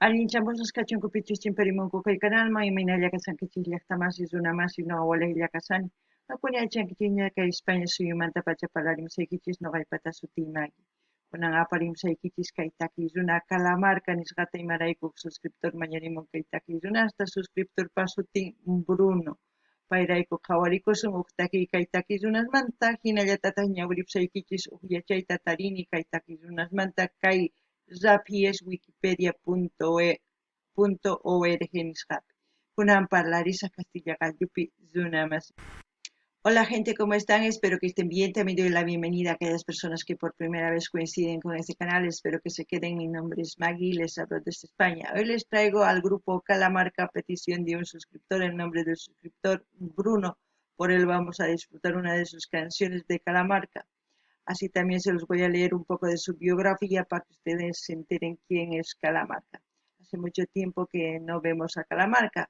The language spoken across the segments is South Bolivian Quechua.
Allinchamusqas kachunku pichus chimparimunku kay kanalman, imaynalla kashankichis llaqtamasi, runamasi, noqa walejlla kashani. Qamkuna yachankichikña kay España suyumantapacha parlarimusaykichis noqaypata sutiy Maggie. Kunan aparimusaykichis kay takiy runa Calamarca nisqata imarayku suscriptor mañarimun kay takiy runasta suscriptorpa sutin Bruno. Payrayku qhawarikusun uj takiy kay takiy runasmanta hinallatataj ñawiripusaykichis uj yachayta tarini kay takiy runasmanta kay raphies wikipedia.org nisqapi. Kunan parlarisaj kastilla qallupi runa masi. Hola gente, ¿cómo están? Espero que estén bien. También doy la bienvenida a aquellas personas que por primera vez coinciden con este canal. Espero que se queden. Mi nombre es Maggie, les hablo desde España. Hoy les traigo al grupo Calamarca a petición de un suscriptor, el nombre del suscriptor Bruno. Por él vamos a disfrutar una de sus canciones de Calamarca. Así también se los voy a leer un poco de su biografía para que ustedes se enteren quién es Calamarca. Hace mucho tiempo que no vemos a Calamarca.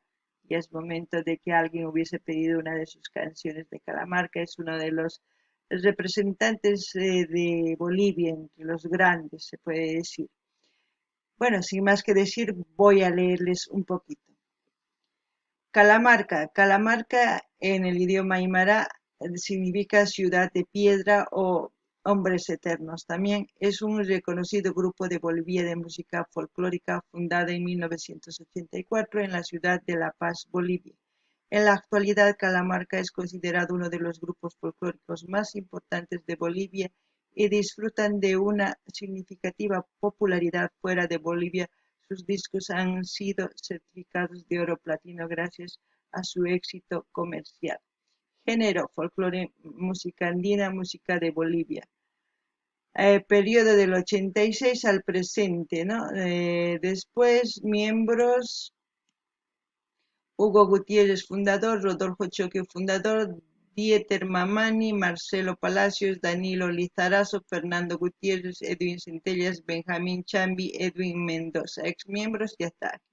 Ya es momento de que alguien hubiese pedido una de sus canciones de Calamarca. Es uno de los representantes de Bolivia, entre los grandes, se puede decir. Bueno, sin más que decir, voy a leerles un poquito. Calamarca. Calamarca en el idioma aymara significa ciudad de piedra o hombres eternos. También es un reconocido grupo de Bolivia de música folclórica fundada en 1984 en la ciudad de La Paz, Bolivia. En la actualidad, Calamarca es considerado uno de los grupos folclóricos más importantes de Bolivia y disfrutan de una significativa popularidad fuera de Bolivia. Sus discos han sido certificados de oro platino gracias a su éxito comercial. Género, folclore, música andina, música de Bolivia. Periodo del 86 al presente, ¿no? Después, miembros, Hugo Gutiérrez, fundador, Rodolfo Choque, fundador, Dieter Mamani, Marcelo Palacios, Danilo Lizarazo, Fernando Gutiérrez, Edwin Centellas, Benjamín Chambi, Edwin Mendoza, ex miembros, ya está aquí.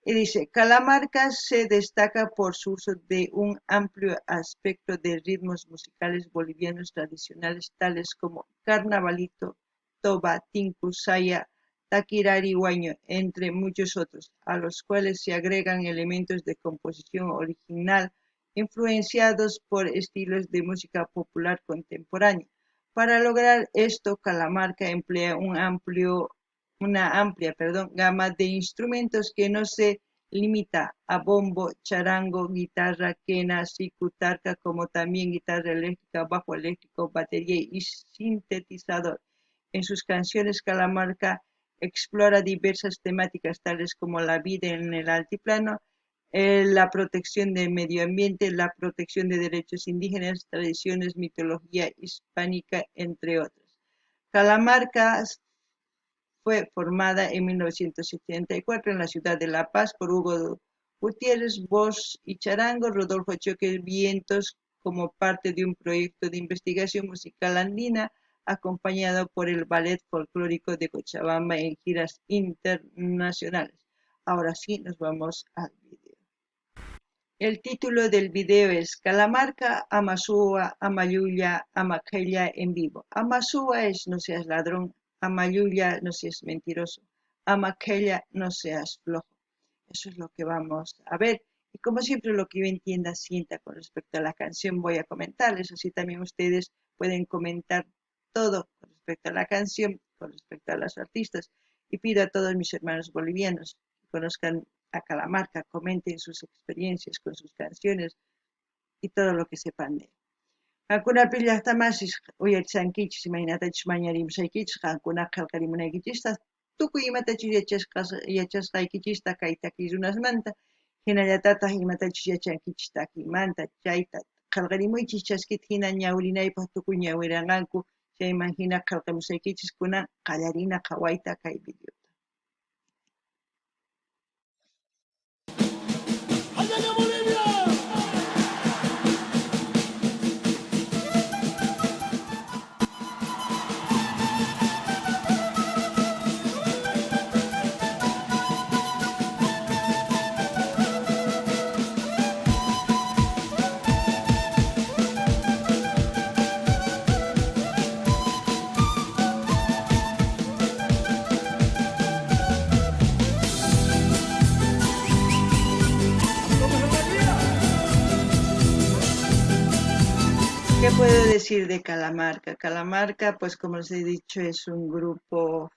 Y dice, Calamarca se destaca por su uso de un amplio aspecto de ritmos musicales bolivianos tradicionales tales como carnavalito, toba, tinku, saya, taquirari, huayño, entre muchos otros, a los cuales se agregan elementos de composición original influenciados por estilos de música popular contemporánea. Para lograr esto, Calamarca emplea una amplia, perdón, gama de instrumentos que no se limita a bombo, charango, guitarra, quena, siku, tarka, como también guitarra eléctrica, bajo eléctrico, batería y sintetizador. En sus canciones, Calamarca explora diversas temáticas tales como la vida en el altiplano, la protección del medio ambiente, la protección de derechos indígenas, tradiciones, mitología hispánica, entre otras. Calamarca fue formada en 1974 en la ciudad de La Paz por Hugo Gutiérrez, voz y charango, Rodolfo Choque, vientos, como parte de un proyecto de investigación musical andina, acompañado por el Ballet Folclórico de Cochabamba en giras internacionales. Ahora sí, nos vamos al video. El título del video es Calamarca, Amasúa, Amayuya, Amaquella en vivo. Amasúa es no seas ladrón, Amayuya no seas mentiroso, Amaquella no seas flojo. Eso es lo que vamos a ver. Y como siempre, lo que yo entienda, sienta con respecto a la canción, voy a comentarles. Así también ustedes pueden comentar todo con respecto a la canción, con respecto a las artistas. Y pido a todos mis hermanos bolivianos que conozcan a Calamarca, comenten sus experiencias con sus canciones y todo lo que sepan de él. Qankunapi llaqtamasis uyarishankichis, imaynatachus mañarimusaykichis, qankuna qillqarimunaykichista, tukuy imatachus yachasqaykichista kay takiy runasmanta, hinallatataq imatachus yachankichis takiymanta, chayta qillqarimuychis chaskita hina ñawirinaypaq tukuy ñawiranqanku, chayman hina qillqamusaykichis kunan qallarina qhawayta kay videota. ¡Allá Bolivia! ¿Qué puedo decir de Kalamarka? Kalamarka, pues como les he dicho, es un grupo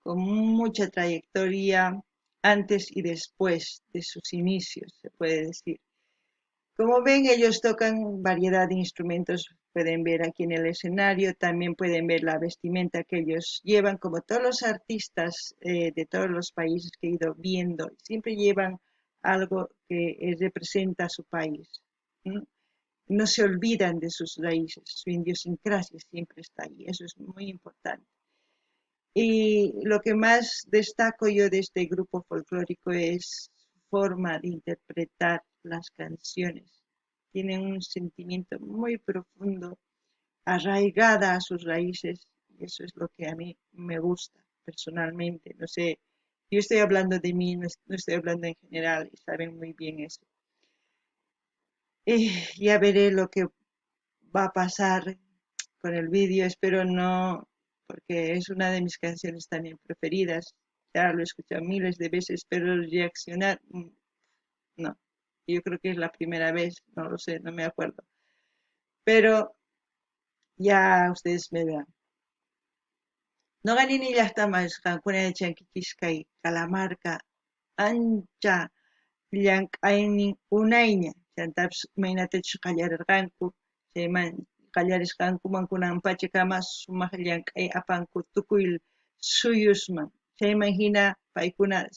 con mucha trayectoria antes y después de sus inicios, se puede decir. Como ven, ellos tocan variedad de instrumentos, pueden ver aquí en el escenario, también pueden ver la vestimenta que ellos llevan, como todos los artistas de todos los países que he ido viendo, siempre llevan algo que representa a su país, ¿no? No se olvidan de sus raíces, su idiosincrasia siempre está ahí, eso es muy importante. Y lo que más destaco yo de este grupo folclórico es su forma de interpretar las canciones. Tienen un sentimiento muy profundo, arraigada a sus raíces, y eso es lo que a mí me gusta personalmente. No sé, yo estoy hablando de mí, no estoy hablando en general, y saben muy bien eso. Y ya veré lo que va a pasar con el vídeo, espero no, porque es una de mis canciones también preferidas, ya lo he escuchado miles de veces, pero reaccionar, no, yo creo que es la primera vez, no lo sé, no me acuerdo, pero ya ustedes me verán. Noqa nini llaqtaman qankuna yachankichis kay Kalamarka ancha llank'aynin unayña, chantapis imaynatachus qallarirqanku, chayman qallarisqankuman kunan pachakama sumaq llank'ay apanku tukuy suyusman, chayman hina paykuna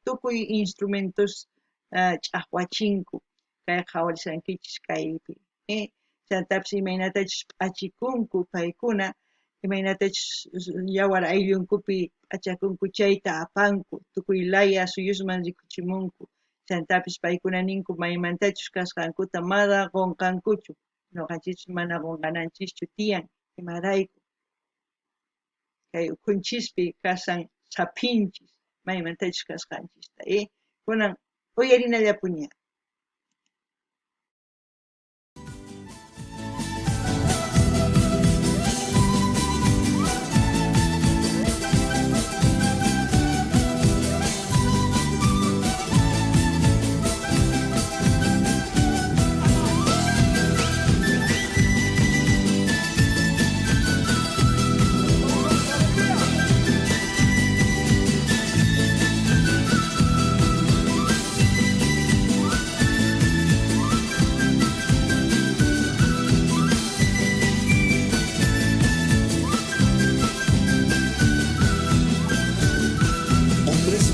tukuy instrumentos ch'aqwachinku kay qhawarisqankichis kaypi, Chantapis imaynatachus p'achikunku paykuna, imaynatachus yawar ayllunkupi p'achakunku chayta apanku, tukuy laya suyusman rikuchimunku, chantapis paykuna ninku maymantachus kasqankuta mana qunqankuchu, noqanchis mana qunqananchischu tiyan, imarayku kay ukhunchispi kasan saphinchis maymantachus kasqanchista, Kunan uyarinallapuña.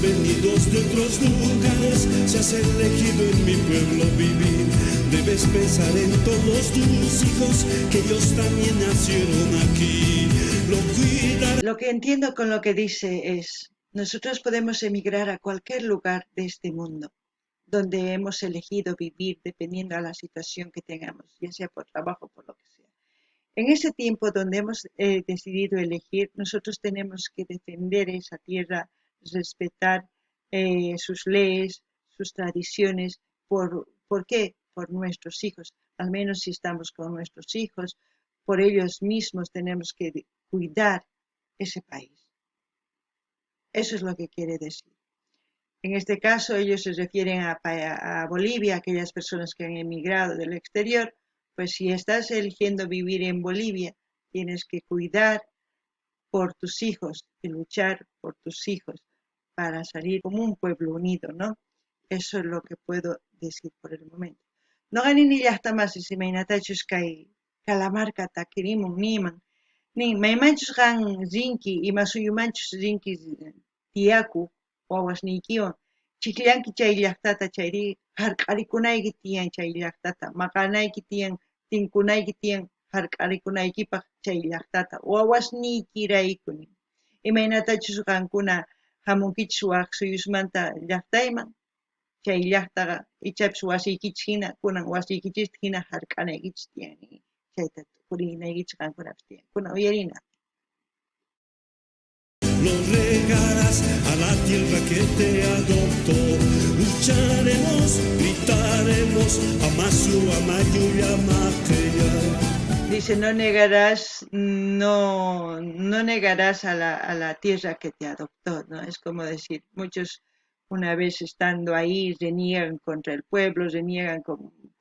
Venidos de otros lugares, si has elegido en mi pueblo vivir, debes pensar en todos tus hijos, que ellos también nacieron aquí. Lo cuidarás. Lo que entiendo con lo que dice es, nosotros podemos emigrar a cualquier lugar de este mundo, donde hemos elegido vivir dependiendo a la situación que tengamos, ya sea por trabajo o por lo que sea. En ese tiempo donde hemos decidido elegir, nosotros tenemos que defender esa tierra, respetar sus leyes, sus tradiciones. ¿Por qué? Por nuestros hijos. Al menos si estamos con nuestros hijos, por ellos mismos tenemos que cuidar ese país. Eso es lo que quiere decir. En este caso, ellos se refieren a Bolivia, aquellas personas que han emigrado del exterior. Pues si estás eligiendo vivir en Bolivia, tienes que cuidar por tus hijos y luchar por tus hijos para salir como un pueblo unido, ¿no? Eso es lo que puedo decir por el momento. Noqa nini llaqta masis imaynatachus kay Kalamarka takirimun niman. Nin maymanchus qan rinki, ima suyumanchus rinki tiyaku wawasniykiwan, chikllanki chay llaqtata chayri hark'arikunayki tiyan chay llaqtata, maqanayki tiyan, tinkunayki tiyan hark'arikunaykipaq chay llaqtata, wawasniykirayku nin. Imaynatachus qankuna hamunkichis wak suyusmanta llaqtayman, chay llaqtaqa ichapis wasiykichis hina, kunan wasiykichista hina hark'anaykichis tiyan nin. Chayta tukurinaykichis qankunapis tiyan. Kunan uyarina. Lo regarás a la tierra que te adoptó. Lucharemos, gritaremos, amasu, amayu, yamateya. Dice, no negarás, no, no negarás a la, a la tierra que te adoptó, ¿no? Es como decir, muchos Una vez estando ahí, reniegan contra el pueblo, reniegan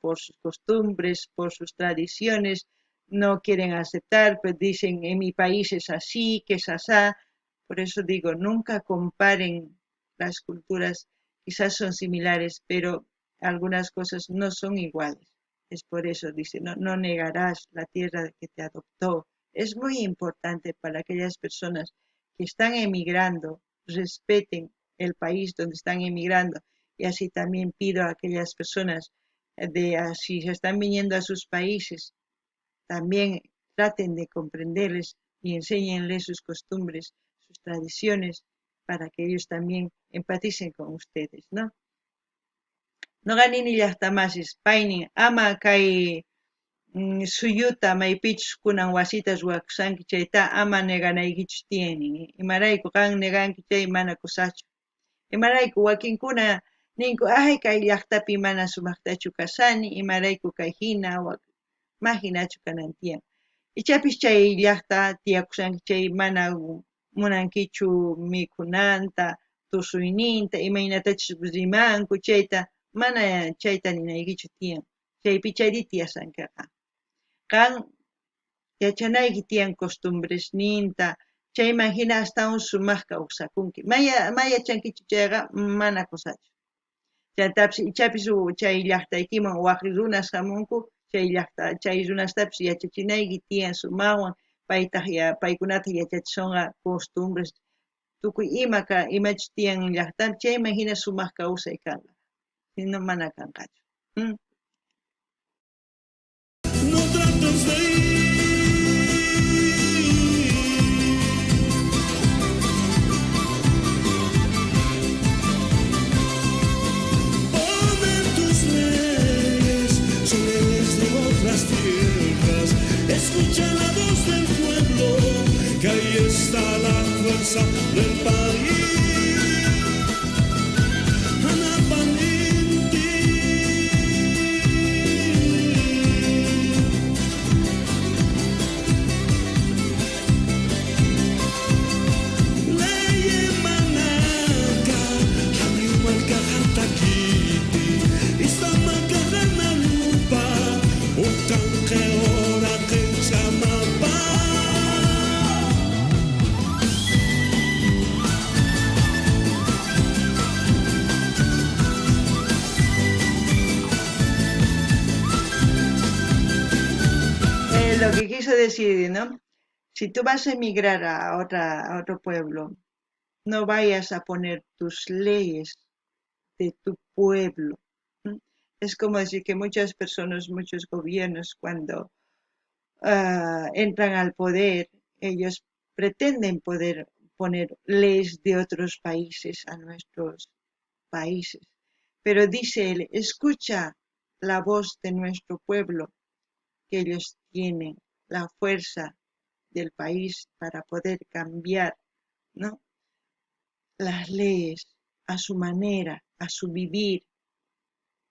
por sus costumbres, por sus tradiciones, no quieren aceptar, pues dicen, en mi país es así, que es asá. Por eso digo, nunca comparen las culturas, quizás son similares, pero algunas cosas no son iguales. Es por eso, dice, no, no negarás la tierra que te adoptó. Es muy importante para aquellas personas que están emigrando, respeten el país donde están emigrando. Y así también pido a aquellas personas de si se están viniendo a sus países, también traten de comprenderles y enséñenles sus costumbres, sus tradiciones, para que ellos también empaticen con ustedes, ¿no? Noqa nini llaqtamasis, paynin ama kay suyuta maypichus kunan wasita ruwakushanki chayta ama neganaykichu tiyan nin. Imarayku qan neganki chay mana kusachu. Imarayku wakinkuna ninku, ay kay llaqtapi mana sumaqtachu kashani, imarayku kay hina, ma hinachu kanan tiyan. Ichapis chay llaqta tiyakushanki chay mana munankichu mikhunanta, tusuyninta, imaynatachus rimanku chayta, mana chayta ninaykichu tiyan. Chaypi chayri tiyashankiqa. Qan yachanayki tiyan costumbresninta, chayman hina astawan sumaq kawsakunki. Ma yachankichu chayqa mana kusachu. Chantapis ichapis chay llaqtaykiman waj runas hamunku, chay llaqta chay runastapis yachachinayki tiyan sumaqwan, paytaq paykunata yachachisonqa costumbres tukuy ima imachus tiyan llaqtapi, chayman hina sumaq kawsay kanqa. Sino mana kanqachu. No tratas de ir. Ponen tus leyes, son leyes de otras tierras. Escucha la voz del pueblo, que ahí está la fuerza del país. Anapaninti. Leye manaka, haniumalka hartakiti, istamaka hanalupa, ukanke ora quechamapa. Lo que quiso decir, ¿no? Si tú vas a emigrar a otro pueblo, no vayas a poner tus leyes de tu pueblo. Es como decir que muchas personas, muchos gobiernos, cuando entran al poder, ellos pretenden poder poner leyes de otros países a nuestros países. Pero dice él, escucha la voz de nuestro pueblo, que ellos tienen la fuerza del país para poder cambiar, ¿no?, las leyes a su manera, a su vivir,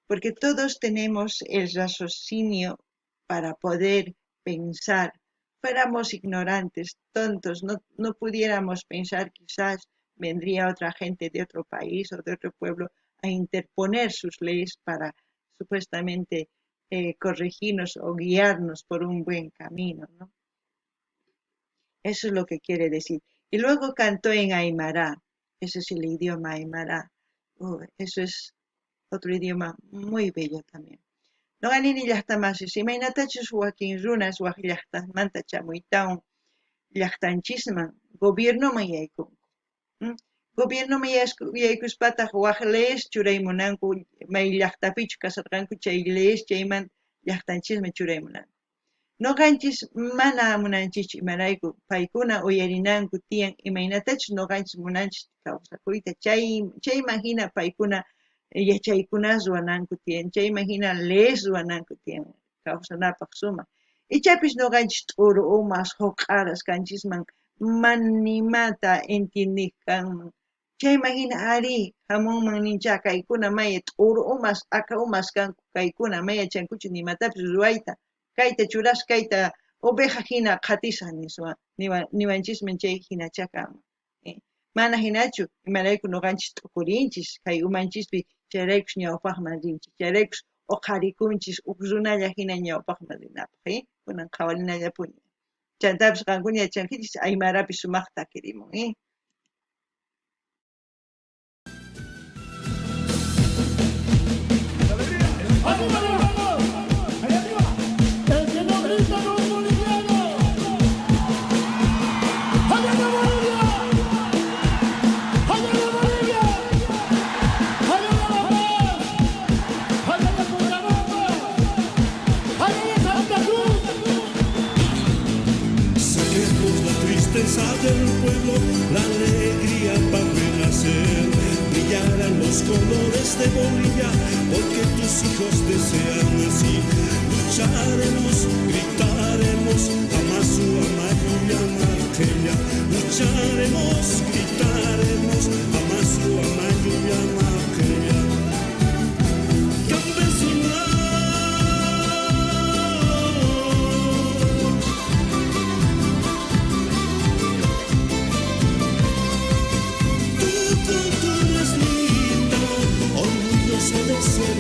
porque todos tenemos el raciocinio para poder pensar. Fuéramos ignorantes, tontos, no pudiéramos pensar, quizás vendría otra gente de otro país o de otro pueblo a interponer sus leyes para supuestamente corregirnos o guiarnos por un buen camino, ¿no? Eso es lo que quiere decir. Y luego cantó en Aymara, ese es el idioma Aymara. Eso es otro idioma muy bello también. Noqa nini llaqtamasis, imaynatachus wakin runas waj llaqtamanta chamuytawan llaqtanchisman gobiernoman yaykunku. Gobiernoman yaykuspataq waj leyes churaymunanku, may llaqtapichu kasarqanku chay leyes chayman llaqtanchisman churaymunanku. Noqanchis mana munanchis imarayku paykuna uyarinanku tiyan imaynatachus noqanchis munanchis kawsakuyta, chayman hina paykuna yachaykunas ruwananku tiyan, chayman hina leyes ruwananku tiyan kawsanapaq sumaq. Ichapis noqanchis t'uru umas huq'aras kanchisman manimata entiendiq kanman. Chayman hina ari hamunman nincha kaykuna maya t'uru umas aka umas kanku, kaykuna maya yachankuchu nimatapis ruwayta, kayta churas kayta oveja hina qhatisaq niswa, niwanchisman chay hinacha kanman. Mana hinachu, imarayku noqanchis t'ukurinchis kay umanchispi, chayraykus ñawpaqman rinchis, chayraykus oqharikunchis uj runalla hina ñawpaqman rinapaq, eh? Kunan qhawarinallapuni. Chantapis qankuna yachankichis aymarapi sumaqta takirimun, eh? ¡Arriba, hermano! ¡Allá arriba! ¡El que no grita no es boliviano! ¡Allá la Bolivia! ¡Allá la Bolivia! ¡Allá la La Paz! ¡Allá la Cochabamba! ¡Allá la Santa Cruz! Saquemos la tristeza del pueblo, la alegría para renacer. Brillarán los colores de Bolivia, porque tus hijos desean así. Lucharemos, gritaremos, ama suwa, ama llulla, ama qhella. Lucharemos, gritaremos, ama suwa, ama llulla, ama qhella. Campesina. Tu cultura es linda, orgulloso de ser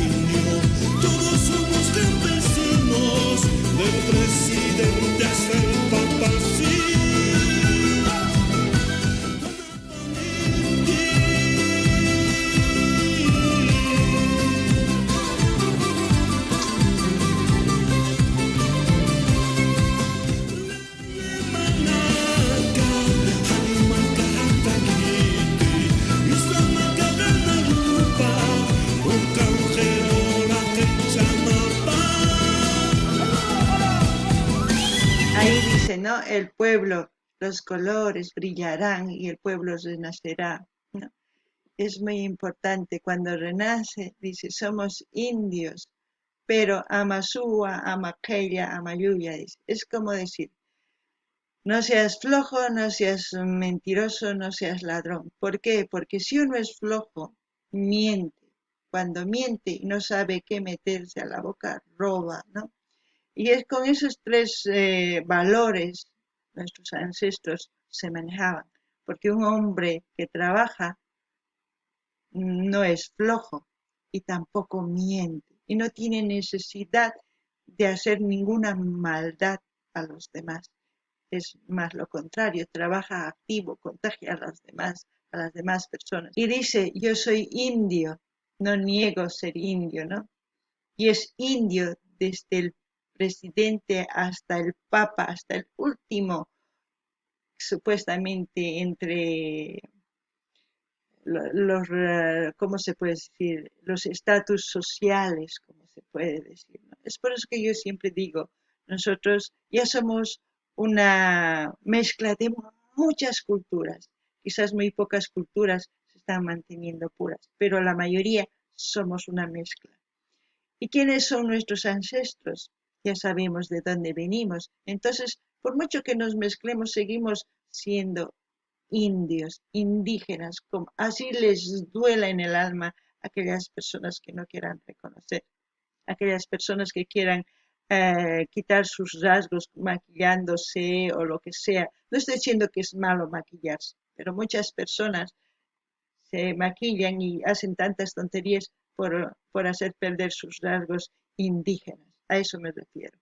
indio. Todos somos campesinos, del presidente hasta el papa. Sí. Ahí dice, ¿no? El pueblo, los colores brillarán y el pueblo renacerá, ¿no? Es muy importante cuando renace, dice, somos indios, pero ama suwa, ama qhella, ama llulla, dice. Es como decir, no seas flojo, no seas mentiroso, no seas ladrón. ¿Por qué? Porque si uno es flojo, miente. Cuando miente y no sabe qué meterse a la boca, roba, ¿no? Y es con esos tres valores nuestros ancestros se manejaban. Porque un hombre que trabaja no es flojo y tampoco miente. Y no tiene necesidad de hacer ninguna maldad a los demás. Es más lo contrario, trabaja activo, contagia a los demás, a las demás personas. Y dice, yo soy indio, no niego ser indio, ¿no? Y es indio desde el presidente hasta el papa, hasta el último, supuestamente entre los, ¿cómo se puede decir? Los estatus sociales, como se puede decir, ¿no? Es por eso que yo siempre digo, nosotros ya somos una mezcla de muchas culturas. Quizás muy pocas culturas se están manteniendo puras, pero la mayoría somos una mezcla. ¿Y quiénes son nuestros ancestros? Ya sabemos de dónde venimos. Entonces, por mucho que nos mezclemos, seguimos siendo indios, indígenas, como así les duela en el alma a aquellas personas que no quieran reconocer, aquellas personas que quieran quitar sus rasgos maquillándose o lo que sea. No estoy diciendo que es malo maquillarse, pero muchas personas se maquillan y hacen tantas tonterías por hacer perder sus rasgos indígenas. A eso me refiero.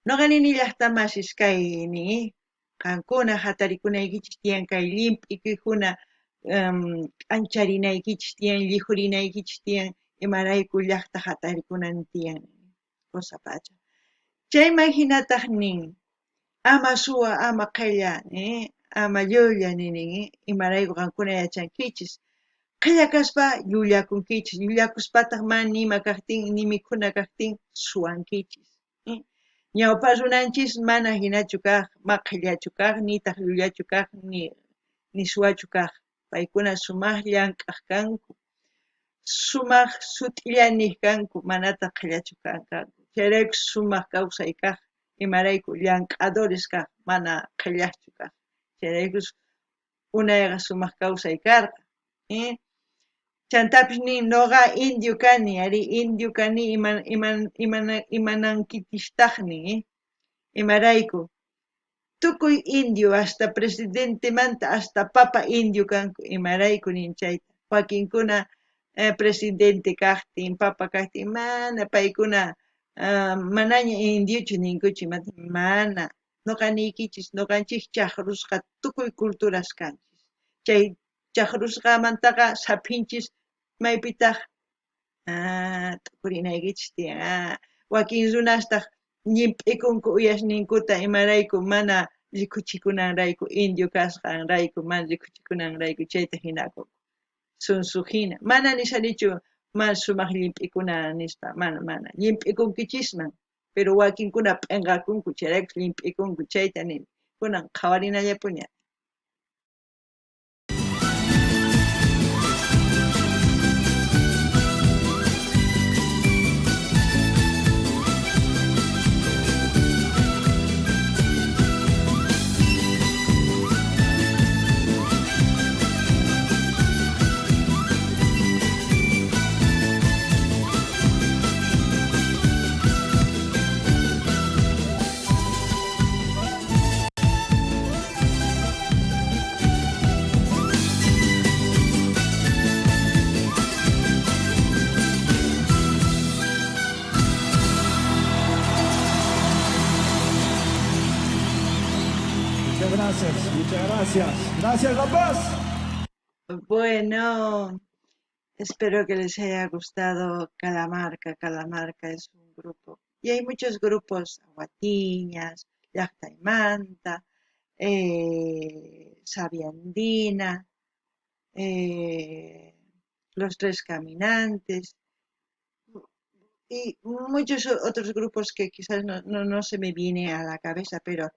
Noqa nini llaqtamasis kayni, qankuna hatarikunaykichis tiyan kay llimp'ikikuna, k'ancharinaykichis tiyan, llihurinaykichis tiyan, imarayku llaqta hatarikunan tiyan, cosa pacha. Chayman hinataq nin, ama suwa, ama qhella, ama llulla ninin, imarayku qankuna yachankichis. Qhella kaspa llullakunkichis, llullakuspataq mana nima kaqtin, ni mikhuna kaqtin suwankichis. Ñawpa runanchis mana hinachu kaq, ma qhellachu kaq, nitaq llullachu kaq, ni suwachu kaq. Paykuna sumaq llank'aq kanku, sumaq sut'illa niq kanku, manataq qhellachu kanku. Chayrayku sumaq kawsay kaq, imarayku llank'adores kaq, mana qhellaqchu kaq. Chayrayku unayqa sumaq kawsay karqa. Chantapis nin, noqa indio kani, ari indio kani, imanankitistaq nin, Imarayku Tukuy indio, hasta presidentemanta hasta papa indio kanku, imarayku nin chayta. Wakinkuna presidente kajtin, papa kajtin, mana paykuna manaña indiochu ninkuchu, mana. Noqa niykichis, noqanchis chajrusqa tukuy culturas kanchis. Chay chajrusqamantaqa saphinchis maypitaj t'ukurinaykichis tiyan. Wakin runastaj llimp'ikunku uyasninkuta imarayku mana rikuchikunanrayku, indio kasqanrayku, mana rikuchikunanrayku, chayta jinakunku. Sunsu jina. Mana nishanichu mana sumaq llimp'ikuna nispa, mana, mana. Llimp'ikunkichisman, pero wakinkuna p'enqakunku, chayrayku llimp'ikunku, chayta nini. Kunan qhawarinallapuni. Muchas gracias, muchas gracias. Gracias, La Paz. Bueno, espero que les haya gustado Calamarca. Calamarca es un grupo. Y hay muchos grupos, Aguatiñas, Llajtaymanta, Sabiandina, Los Tres Caminantes, y muchos otros grupos que quizás no se me viene a la cabeza, pero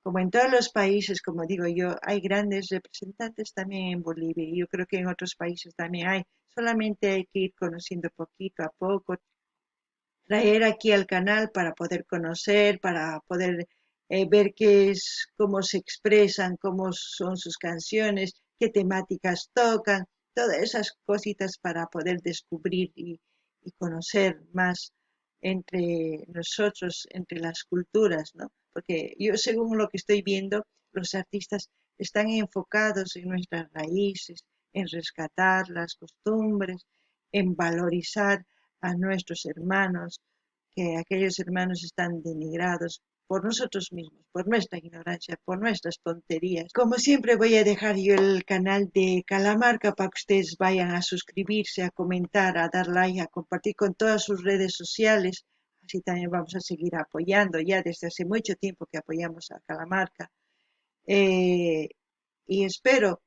como en todos los países, como digo yo, hay grandes representantes también en Bolivia, y yo creo que en otros países también hay. Solamente hay que ir conociendo poquito a poco, traer aquí al canal para poder conocer, para poder ver qué es, cómo se expresan, cómo son sus canciones, qué temáticas tocan, todas esas cositas para poder descubrir y conocer más entre nosotros, entre las culturas, ¿no? Porque yo, según lo que estoy viendo, los artistas están enfocados en nuestras raíces, en rescatar las costumbres, en valorizar a nuestros hermanos, que aquellos hermanos están denigrados por nosotros mismos, por nuestra ignorancia, por nuestras tonterías. Como siempre voy a dejar yo el canal de Calamarca para que ustedes vayan a suscribirse, a comentar, a dar like, a compartir con todas sus redes sociales. Así también vamos a seguir apoyando, ya desde hace mucho tiempo que apoyamos a Calamarca. Y espero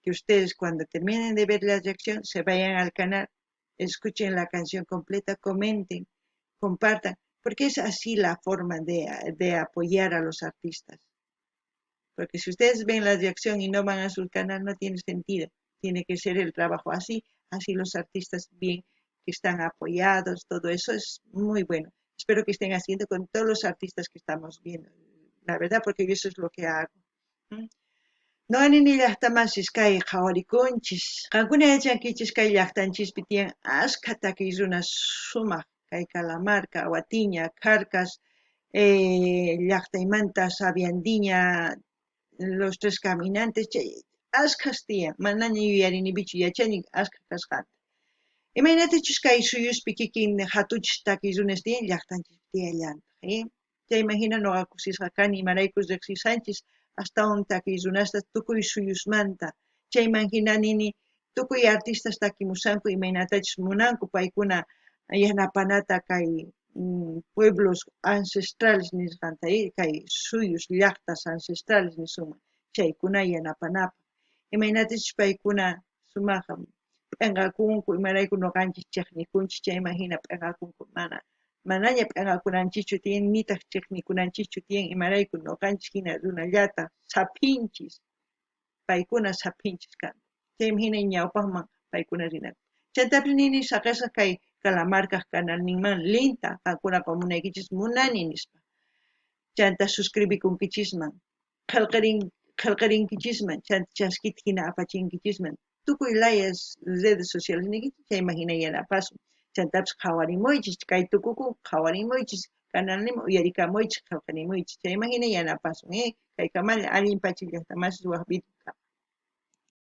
que ustedes cuando terminen de ver la reacción se vayan al canal, escuchen la canción completa, comenten, compartan, porque es así la forma de apoyar a los artistas. Porque si ustedes ven la reacción y no van a su canal, no tiene sentido. Tiene que ser el trabajo así, así los artistas bien que están apoyados, todo eso es muy bueno. Espero que estén haciendo con todos los artistas que estamos viendo, la verdad, porque yo eso es lo que hago. No nini llaqtamasis kay qhawarikunchis. Qankuna yachankichis kay llaqtanchispi tiyan askha takiy runa sumaq kay Calamarca, Aguatiña, Kharkas, llaqtaymanta Sabiandiña, Los Tres Caminantes, chay askhas tiyan, manaña yuyarinipichu yachani askha kasqanta. Imaynatachus kay suyuspi kikin hatuchis takiy runas tiyan, llaqtanchispi tiyallantaq, Chayman hina noqa kusisqa kani, imaraykus riqsisqanchis astawan takiy runasta tukuy suyusmanta. Chayman hina nini tukuy artistas takimusanku imaynatachus munanku paykuna yanapanata kay pueblos ancestrales nisqanta, kay suyus llaqtas ancestrales nisunman, chaykuna yanapanapaq. Imaynatachus paykuna sumaqa p'enqakunku, imarayku noqanchis chiqnikunchis, chayman hina p'enqakunku, mana manaña p'enqakunanchischu tiyan, nitaq chiqnikunanchischu tiyan, imarayku noqanchis hina runallata saphinchis, paykuna saphinchis kanku. Chayman hina ñawpaqman paykuna rinanku. Chantapis nini saqesqa kay Calamarcaj canalninman linta, qankuna qomunaykichis munani nispa. Chanta suscribikunkichisman, qhelqarinkichisman, chanta chaskita hina apachinkichisman, tukuy layas redes sociales niykichis, chayman hina yanapasun. Chantapis qhawarimuychis, kay tukukun qhawarimuychis Canalninman uyarikamuychej, qhelqarimuychej. Chayman jina yanapasun, eh? Kaykamalla allin pacha llajtamasis waj videokama.